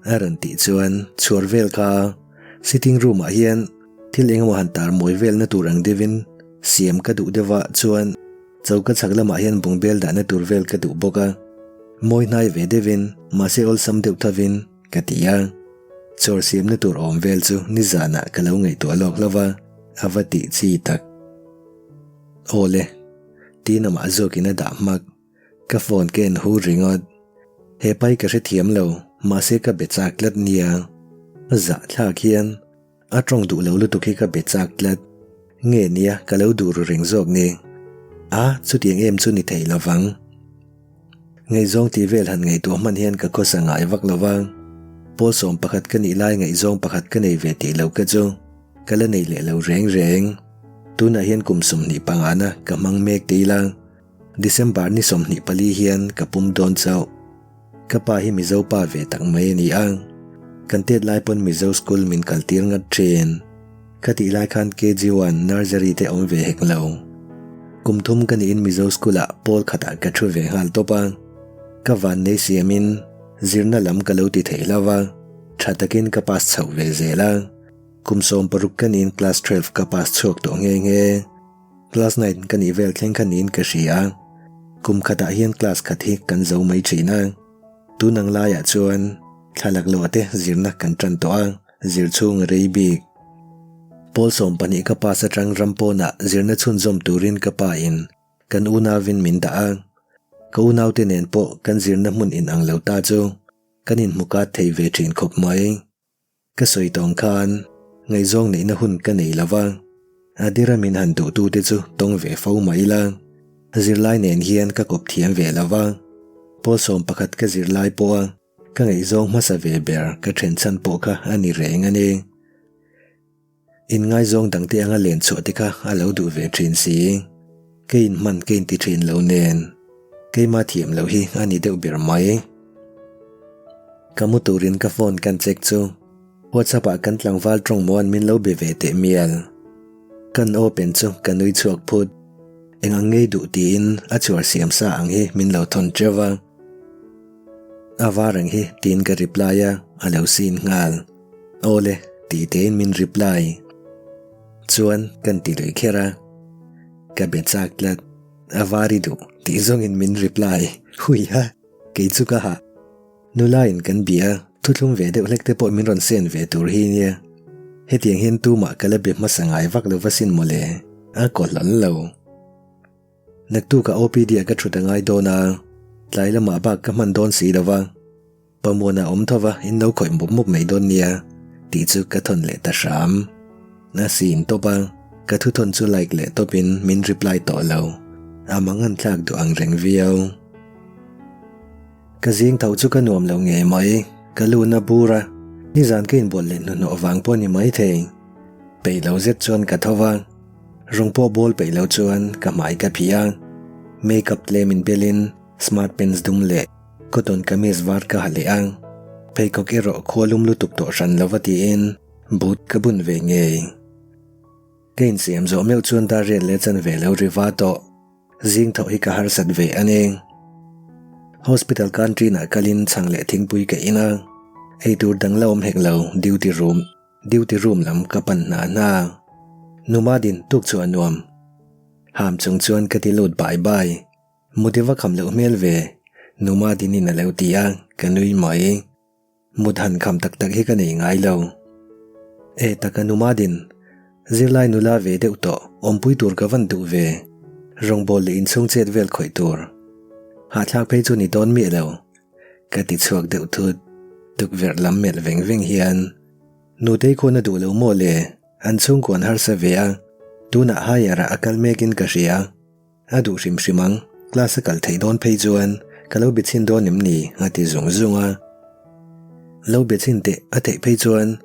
Speaker 1: A rawn tih chuan chhuar vel kha sitting room ah hian thil engemaw han tar mawi velna tur ang deuhin siam ka duh deuh a chuan choka chhak lamah hian bungbel dahna tur vel ka duh bawk a. Mawi hnai ve deuhin, mahse awlsam deuh thovin ka ti a. Chawr siamna tur awm vel chu nizanah ka lo ngaihtuah lawk hlauh a, a va tih chi tak. Aw le, tiin amah zawkin a dah hmak. Ka phone ka en hur ringawt. He pai ka hrethiam lo, mahse ka be chak tlat nia. Zahthlak hian a tawng duh lo lutuk hi ka be chak tlat. Nge nia ka lo duh ru reng zawk ni. A, chutiang em chu ni thei lo vang. Ngaihzawng tih vel han ngaihtuah hman hian ka khawsa ngai vak lo va. Pawl 11 ka nih lai ngaihzawng pakhat ka nei ve tih lo ka chu ka la nei leh lo reng reng. Tunah hian kum 25 na ka hmang mek ti ila. December ni 24 hian ka pum dawn chauh. Ka pa hi Mizo pa ve tak mai a ni a, kan tet lai pawn Mizo school min kal tir ngat thin. Ka tih lai khan KG one nursery te awm ve hek lo. Kum thum ka niin Mizo school ah pawl khatah ka thu ve nghal tawp a. Ka vannei siamin zirna lam ka lo ti thei hlauh a, tha takin ka pass chhoh ve zel a. Kum 16 ka niin class 12 ka pass chhuak tawh nghe nghe. Class 9 ka nih vel thleng kha niin ka hria. Kum khatah hian class khat hi kan zo mai thin a. Tun ang laiah chuan thla laklawh te zirna kan tan tawh a, zir chhung a rei bik. Pawl 12 ka pass atang ram pawnah zirna chhunzawm turin ka pa in kan unauin min dah a. Ka unaute nen pawh kan zirna hmun inang lo ta chu kan inhmu kat thei ve thin khawp mai. Ka sawi tawng khan ngaihzawng neihna hun ka nei lo va, a dira min han duhtute chu tawng ve fo mah ila, zirlai nen hian ka kawp thiam ve lo va, pawl 11 ka zirlai pawha ka ngaihzawng hmasa ve ber ka then chhan pawh kha a ni reng a ni. Inngaizawng dangte anga len chhuah te kha a lo duh ve thin si. Ka inhman ka inti thin lo nen, keima thiam loh hi a ni deuh ber mai. Ka mu turin ka phone kan check chu WhatsApp ah kan tlangval tawng maw an min lo be ve teh mial. Kan open chu ka nui chhuak phut. Eng ang ngei duh tiin a chhuar siam sa ang hi min lo thawn teuh a. A var ang hi tiin ka reply a, a lo sin nghal. Awle tih tein min reply. Chuan kan ti lui kher a. Ka be chak tlat. A var i duh tih zawngin min reply. Hui ha! Kei chu ka hah. Nula in kan bia a, thuthlum ve deuh hlek te pawh min rawn send ve tur hi nia. Hetiang hian tumah ka la be hmasa ngai vak lo va sin mawle. A kaw hlawl lo. Naktukah OPD ah ka thut a ngai dawn a, tlai lamah bak ka hman dawn si lo va. Pamuana awm tho va in lo khawih mup mup mai dawn nia tih chu ka thawn leh ta hram. A sin tawp a, ka thu thawn chu like leh tawpin min reply tawh lo. A mangan thlak duh ang reng viau. Ka zing tho chu ka nuam lo ngei mai, ka lun a bur a, nizan ka inbual leh hnuhnawh vang pawh ni maithei. Peih lo zet chuan ka tho va, rawng pawh bawl peih lo chuan ka hmai ka phih a, makeup tlem inbelin smart pants dum leh cotton kamis var ka ha leh a, pheikhawk erawh khua lum lutuk tawh hran lova tiin boot ka bun ve ngei. Ka insiam zawh meuh chuan dar riat leh chanve lo ri va tawh. Zing tho hi ka harsat ve a ni. Hospital canteen ah kalin chhang leh thingpui ka in a, eitur dang la awm hek lo duty room duty room lam ka pan hna hna. Numa din tuk chu a nuam. Ham chung chuan ka ti lut bai bai. Mut i va kham loh hmel ve, Numa dinin a lo ti a, ka nui mai. Mut han kham tak tak hi ka nei ngai lo. E taka numa din, zirlai nula ve deuh tawh, awmpui tur ka van duh ve. Rawngbawl leh inchhung chet vel khawih tur. Hahthlak phei chu ni dawn miah lo. Ka ti chhuak deuh thut, tukverh lam melh veng veng hian. Nutei khuan a duh lo maw le, an chhungkuan harsa ve a, tunah higher ah a kal mekin ka hria. A duh hrim hrim ang, class a kal theih dawn phei chuan ka lo be chhin dawn em ni? a ti zung zung a. Lo be chhin teh a theih phei chuan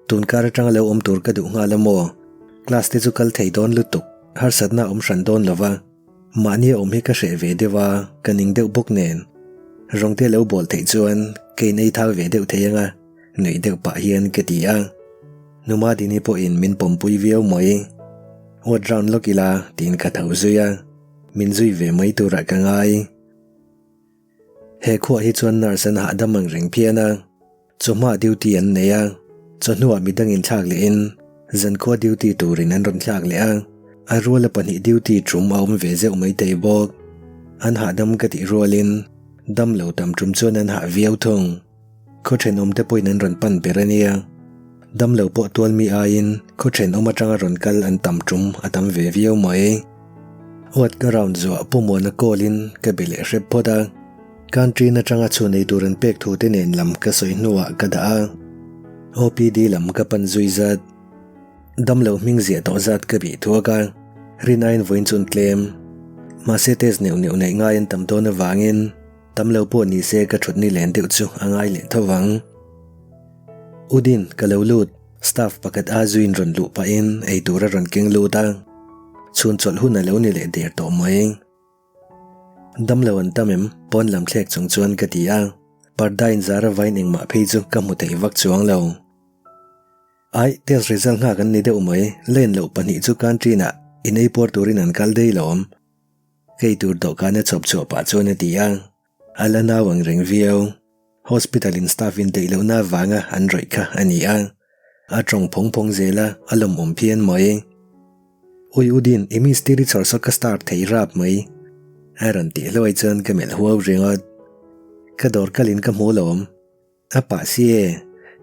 Speaker 1: tun kar atanga lo awm tur ka duh nghal a maw? Class te chu kal thei dawn lutuk, harsatna a awm hran dawn lo va, mahni a awm hi ka hreh ve deuh a, ka ning deuh bawk nen. Rawng te lo bawl theih chuan kei nei thal ve deuh thei anga nuih deuh pah hian ka ti a. Numa Dini pawhin min pawmpui viau mai. Ward round lawk ila tiin ka tho zui a, min zui ve mai turah ka ngai. He khuah hi chuan nurse an hahdam ang reng phian a, chawhma duty an nei a, chawhnuah midang inthlak lehin zankhua duty turin an rawn thlak leh a, a ruala pahnih duty tum a awm ve zeuh mai thei bawk. An hahdam ka tih rualin. Damlo tam tum chuan an hah viau thung. Khaw thenawmte pawhin an rawn pan ber a nia. Damlo pawh tual mi aiin khaw thenawm atanga rawn kal an tam tum a tam ve viau mai. Ward ka round zuah Pu Muana call in ka be leh hrep phawt a. Canteen atanga chhun ei tur an pek thu te nen lam ka sawi hnuah ka dah a. OPD lam ka pan zui zat. Damlo hming ziah tawh zat ka bih thuak a, rin aiin vawiin chu an tlem. Mahse test neuh neuh neih ngai an tam dawn avangin tam lo pawh ni se ka thut ni len deuh chu a ngai leh tho vang. Udin, ka lo lut, staff pakhat a zuiin rawn luh pahin eitur a rawn keng lut a, chhun chawlh hun a lo ni leh der tawh mai. Damlo an tam em? Pawn lam thlek chung chuan ka ti a, parda inzar avain engmah phei chu ka hmu thei vak chuang lo. Aih, test result nghak an ni deuh mai, lane loh pahnih chu canteen ah in ei puar turin an kal dei lawm. Kei tur dawhkan a chhawp chhuah pah chuan a ti a, a la nau ang reng viau. Hospital in staff in deih lohna avanga an rawih kha a ni a, a tawng phawng phawng zel a, a lawmawm phian mai. Ui Udin, i mistiri chhawr saw ka start thei rap mai. A rawn tih hluai chuan ka melh huau ringawt. Ka dawr kalin ka hmu lawm. A pah si e,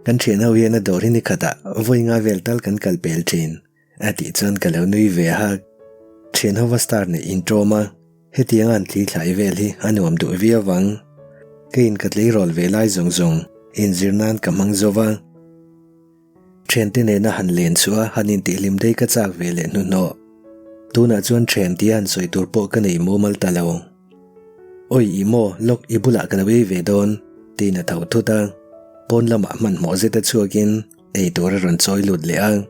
Speaker 1: kan thian ho hian a dawr hi ni khatah vawi nga vel tal kan kal pel thin, a tih chuan ka lo nui ve hak. Thian hova star neih intawm a, hetianga an thli thlai vel hi a nuam duh viau ang. Ka in ka tleirawl ve lai zawng zawng inzir nan ka hmang zo va. Thiante nena han len chhuah a han intihhlim daih ka chak ve leh hnuhnawh. Tunah chuan thian tia han sawi tur pawh ka nei mumal ta lo. Oi i maw, lawk i bulah ka lo ei ve dawn, tiin a tho thut a. Pawn lamah hmanhmawh zeta chhuakin ei tur a rawn chawi lut leh a.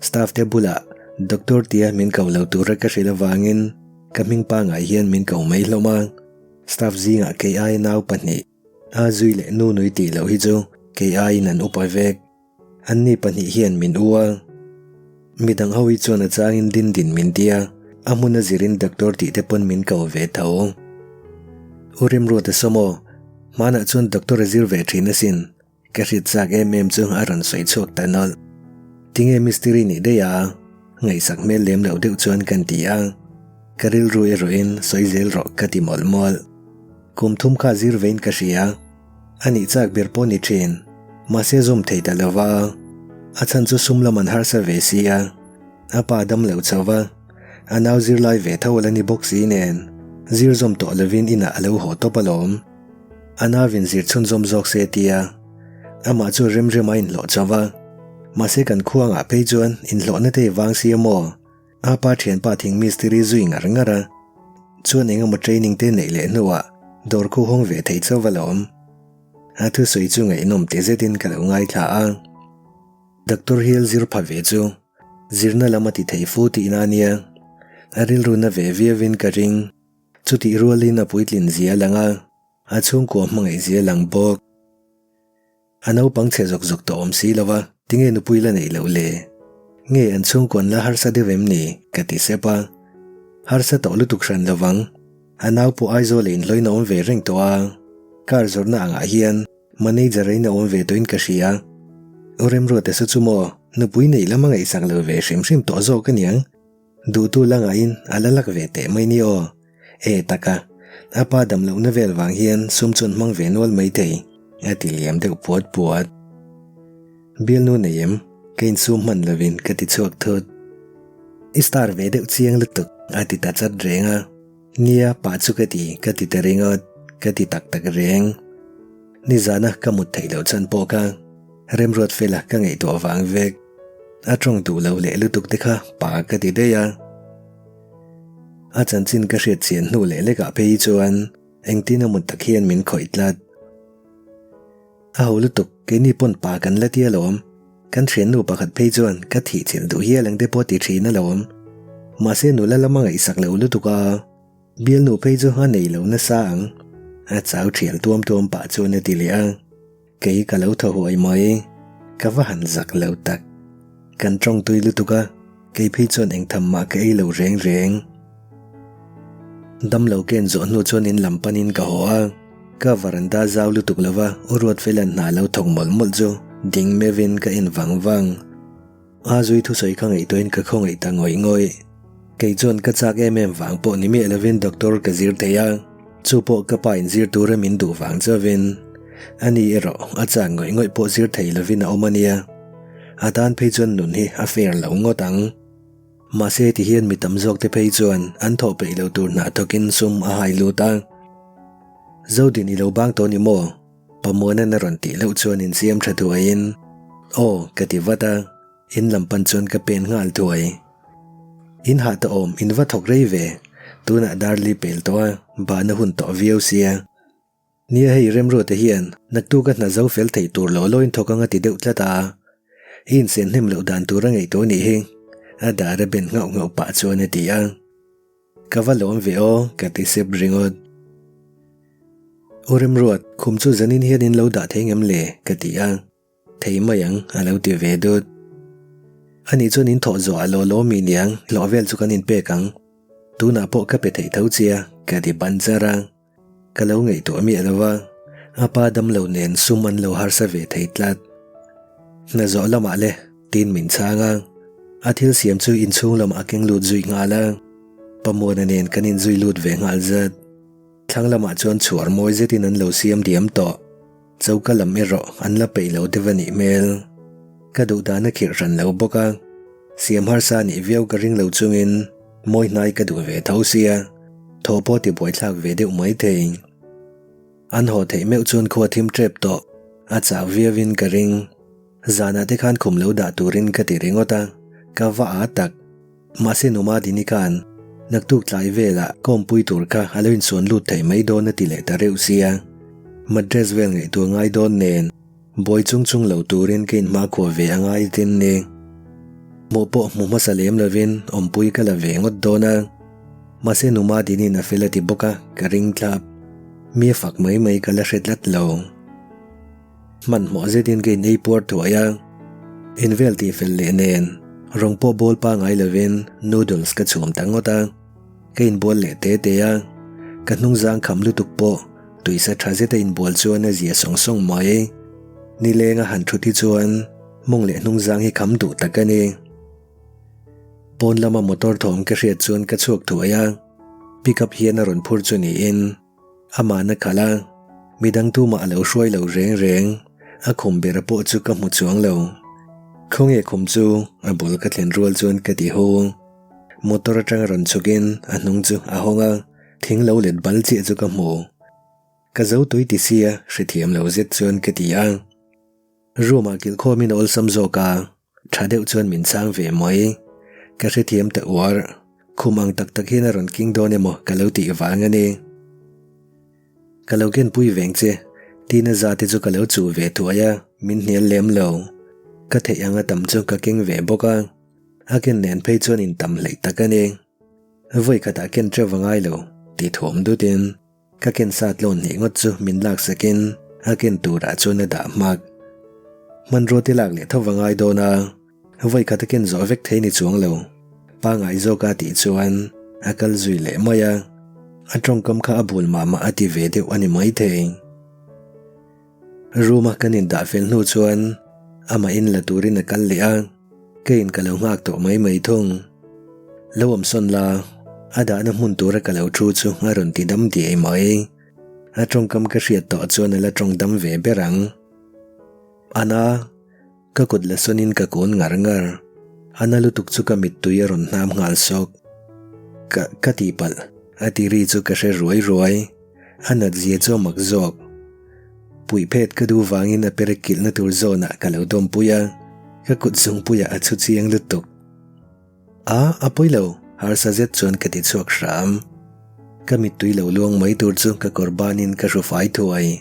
Speaker 1: Staff te bulah Doctor tia min ko lo tura ka hrilh avangin ka hming pangai hian min ko mai hlawm a. Staff zingah kei ai nau pahnih. A zui leh nu nui tih loh hi chu kei aiin an upa vek. Anni pahnih hian min u a. Midang ho hi chuan a changin din din min ti a, a hmun a zirin doctor tih te pawn min ko ve tho. U Remruata Sawmaw, hmanah chuan doctor a zir ve thin asin, ka hriat chak em em chu a rawn sawi chhuak ta nawlh. Tinge mistiri nih daih a? Ngaihsak hmel lem loh deuh chuan kan ti a. Ka rilru erawhin sawi zel rawh ka ti mawlh mawlh. Kum thum kha zir vein ka hria. A nih chak ber pawh ni thin. Mahse zawm thei ta lova. A chhan chu sum lam an harsa ve si a. A pa dam lo chho va. A nau zirlai ve tho a la ni bawk si nen. Zir zawm tawh lovin inah a lo haw tawp alawm. A nauin zir chhunzawm zawk se tia. Amah chu remrem a inhlawh chho va. Mahse kan khuangah phei chuan inhlawhna te i vang si a maw? A pa thianpa thing mistiri zui ngar ngar a, chuan eng emaw training te neih leh hnuah dawr khu hawng ve thei chauh a lawm. A thusawi chu ngaihnawm ti zetin ka lo ngaithla a. Doctor hial zir pha ve chu zirna lam a ti thei fu tihna a nia, a rilru na ve viauin ka ring. Chutih rualin a puitlin zia a lang a, a chhungkua hmangaih zia a lang bawk. A naupang chhe zawk zawk tawh awm si lo a, tinge nupui la neih loh le? Nge an chhungkawn la harsa deuh em ni? ka ti sep a. Harsa tawh lutuk hran lo vang. A nau pawh Aizawl ah inhlawin a awm ve reng tawh a. Car zawrhna angah hian manager in a awm ve tawhin ka hria. U Remruata saw chu maw, nupui neih lam a ngaihsak lo ve hrim hrim tawh zawk aniang. Duhtu la ngaiin a la lak ve teh mai ni aw. E taka, a pa dam lohna vel vang hian sum chuan hmang ve nual mai thei, a ti liam deuh puat puat. Bialnu nei em? Ka insum hman lovin ka ti chhuak thut. I star ve deuh chiang lutuk, a ti ta chat reng a. Nia, pa chu ka ti, ka ti ta ringawt, ka ti tak tak reng. Nizana ka mut theih loh chhan pawh kha Remruat fela ka ngaihtuah vang vek. A tawng duh lo leh lutuk te kha pa ka ti daih a. A chanchin ka hriat chian hnu leh lekah phei chuan engtin emaw tak hian min khawih tlat. A ho lutuk, keini pawn pa kan la ti alawm. Kan thiannu pakhat phei chuan ka thih chilh duh hial ang te pawh ti thin alawm. Mahse nula lama ngaihsak lo lutuk a. Bialnu phei chu a nei lo nasa ang. A chau thial tuam tuam pah chuan a ti leh a. Kei ka lo thaw huai mai. Ka va han zak lo tak. Kan tawng tui lutuk a, kei phei chuan eng tham mah ka ei lo reng reng. Damlo ken zawh hnu chuan in lam panin ka haw a. Ka varanda zau lutuk lova U Ruatfela'n hna lo thawk mawlh mawlh chu ding meuhin ka en vang vang. A zui thusawi ka ngaihtuahin ka khawngaih ta ngawih ngawih. Kei chuan ka chak em em vang pawh ni miah lovin doctor ka zir thei a. Chu pawh ka pa in zir tura min duh vang chauhin ani erawh a chak ngawih ngawih pawh zir thei lovin a awm a nia. A tan phei chuan nun hi a fair lo ngawt ang. Mahse ti hian mi tam zawk te phei chuan an thawh peih lo tur hna thawkin sum a hai lut a. Zodin i lo bang tawh ni maw? Pamuanan a rawn tih loh chuan insiam tha thuaiin aw ka ti vat a. In lam pan chuan ka pen nghal thuai. In hah ta awm in va thawk rei ve. Tunah Darli pel tawh a, bahna hun tawh viau sia. Nia hei Remruata hian naktuk a hna zo fel thei tur lo law in thawk anga ti deuh tlat a. I insen hnem loh dan tur a ngaihtuah nih hi. A dar a ben nghauh nghauh pah chuan a ti a. Ka va lawm ve aw, ka ti sep ringawt. U Remruat, khum chu zanin hian in lo dah thei ngem le? ka ti a. Thei mai ang, a lo ti ve dut. Ani chuan in thawh zawh a law law mi niang, hlawh vel chu kan inpek ang. Tunah pawh ka pe thei tho chia, ka ti ban char a. Ka lo ngaihtuah miah lo a, a pa damlo nen sum an lo harsa ve thei tlat. Hna zawh lamah le, tiin min chhang a, a thil siam chu inchhung lamah a keng lut zui nghal a, Pamuana nen kan inzui lut ve nghal zat. Thlang lamah chuan chhuar mawi zetin an lo siam diam tawh. Choka lam erawh an la peih lo deuh a nih hmel. Ka duh dan a khirh hran lo bawk a, siam harsa nih viau ka ring lo chungin mawi hnai ka duh ve tho sia, thaw pawh ti buaithlak ve deuh mai thei. An haw theih meuh chuan khua thim tep tawh, a chau viauin ka ring. Zanah te khan khum lo dah turin ka ti ringawt a, ka va â tak. Mahse Numa Dini khan naktuk tlai velah kawmpui tur kha a lo insuan lut thei mai dawn a ti leh ta reuh sia. Madras vel ngaihtuah ngai dawn nen buai chung chung lo turin ka inhmakhua ve a ngai tin ni. Hmuh pawh hmu hmasa lem lovin awmpui ka la ve ngawt dawn a. Mahse Numa Dini'n a fel a ti bawk a, ka ring tlap. Mi a fak mai mai ka la hre tlat lo. Hmanhmawh zetin ka in ei puar thuai a, in vel tih fel leh nen rawng pawh bawl pangai lovin noodles ka chhum ta ngawt a, ka inbual leh te te a, ka hnungzang kham lutuk pawh tuisa tha zeta inbual chuan a zia sawng sawng mai. Nileng a han thut hi chuan mawng leh hnungzang hi kham duh tak a ni. Pawn lama motor thawm ka hriat chuan ka chhuak thuai a, pickup hian a rawn phur chu niin. Amahna khalh a, midang tumah a lo hruai lo reng reng, a khum bera pawh chu ka hmu chuang lo. Khawnge khum chu a bul ka thlen rual chuan ka ti hu. Motor atanga rawn chhukin a hnung chu a hawng a, thing lo let bal chiah chu ka hmu. Ka zo tui ti sia hrethiam lo zet chuan ka ti a. Room ah kilhkhawmin a awlsam zawk a, tha deuh chuan min chhang ve mai. Ka hrethiam ta uar, khum ang tak tak hian a rawn king dawn emaw ka lo tih vang a ni. Ka lo kenpui veng che, tina za te chu ka lo chuh ve thuai a, min hnial lem lo. Ka theih anga tam chu ka keng ve bawk a, a ken nen phei chuan in tam hleih tak a ni. Vawi khatah ken teuh a ngai lo, ti thuam dutin. Ka ken sat lawn hnih ngawt chu min lak sakin a ken turah chuan a dah hmak. Hmanrua te lak leh tho va ngai dawn a, vawi khat a ken zawh vek thei ni chuang lo. Pangai zawk a tih chuan a kal zui leh mai a, a tawngkam kha a bul mah mah a ti ve deuh a ni maithei. Room a kan indah fel hnu chuan amah in la turin a kal leh a, keiin ka lo nghak tawh mai mai thung. Lo awm sawn la, a dahna hmun tura ka lo thu chu a rawn ti dam diai mai. A tawngkam ka hriat tawh chuan a la tawng dam ve ber ang. Ana. Ka kut la sawnin ka kun ngar ngar. A na lutuk chu ka mittui a rawn hnam nghal sawk. Ka, ka tihpalh, a ti ri chu ka hre ruai ruai. A nat zia chu a mak zawk. Puih phet ka duh vangin a perek kilhna tur zawnah ka lo dawmpui a, ka kut zungpuiah a chhu chiang lutuk. A, a pawi lo, harsa zet chuan ka ti chhuak hram. Ka mittui lo luang mai tur chu ka kawr banin ka hru fai thuai.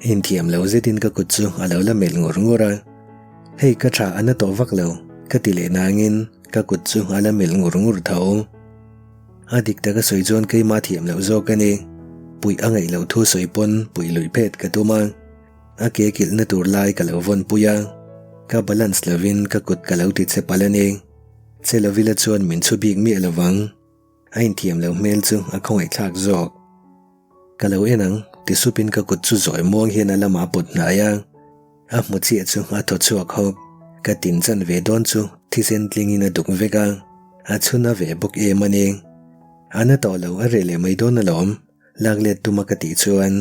Speaker 1: Inthiam lo zetin ka kut chu a lo la melh ngur ngur a. Hei ka tha a na tawh vak lo, ka ti leh nangin ka kut chu a la melh ngur ngur tho. A dik taka sawi chuan keimah thiam loh zawk a ni. Puih a ngaih loh thu sawi pawn puih luih phet ka tum a. A ke kilhna tur lai ka lo vawn pui a, ka balance lovin ka kut ka lo ti che palh a ni. Che lovila chuan min chhu bik miah lovang. A inthiam lo hmel chu a khawngaihthlak zawk. Ka lo en ang, ti supin ka kut chu zawi muang hian a lamah a pawt hnai a. A hmu chiah chu a thaw chhuak hawk. Ka tin chan ve dawn chu thisen tlingin a duk vek a, a chhun a ve bawk em a ni. A na tawh lo, a reh leh mai dawn alawm. Lak let tuma ka tih chuan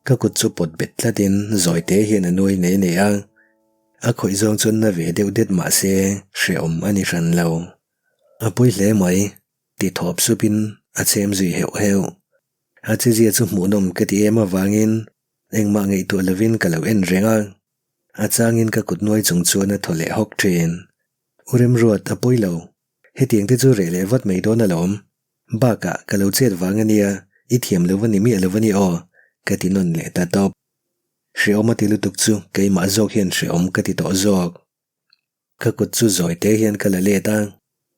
Speaker 1: ka kut chu pawt bet tlatin zawi te hian a nuai ne ne a. A khawih zawng chuan na ve deuh det mah se hrehawm a ni hran lo. A pawi hle mai, ti thawp supin a chem zui heuh heuh. A chezia chu hmuhnawm ka ti em avangin engmah ngaihtuah lovin ka lo en reng a. A changin ka kut nuai chung chuan a thaw leh hawk thin. U Remruat, a pawi lo. Hetiang te chu reh leh vat mai dawn alawm. Bakah, ka lo chet vang a nia, i thiam lo va ni miah lo va ni aw, ka ti nawn leh ta tawp. Hrehawm a ti lutuk chu keimah zawk hian hrehawm ka ti tawh zawk. Ka kut chu zawi te hian ka la let a,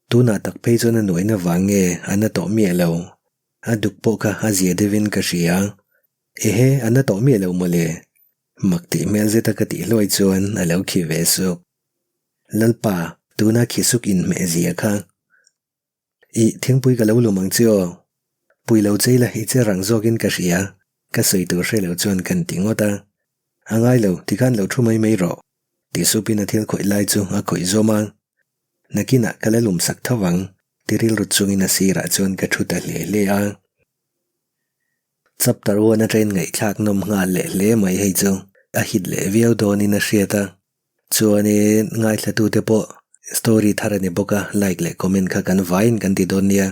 Speaker 1: tunah tak phei chuan a nuaina vang nge a na tawh miah lo. A duk pawh kha a zia deuhin ka hria. Ehe, a na tawh miah lo mawle. Mak tih hmel zeta ka tih hluai chuan a lo khi ve suk. Lalpa, tuna khi suk inhmeh zia kha. Ih, thingpui ka lo lum ang che aw. Pui lo chei la, i che rang zawkin ka hria. Ka sawi tur hre lo chuan kan ti ngawt a. A ngai lo, tikhan lo thu mai mai rawh. Ti supin a thil khawih lai chu a khawih zawm a. Nakinah ka la lum sak tho ang, ti rilru chungin a sirah chuan ka thu ta hle hle a. Chapter one atangin ngaihthlak nawm nghal leh hle mai hei chu a hit leh viau dawnin a hriat a. Chuanin ngaithlatute pawh story thar a ni bawk a, like leh comment kha kan vaiin kan ti dawn nia.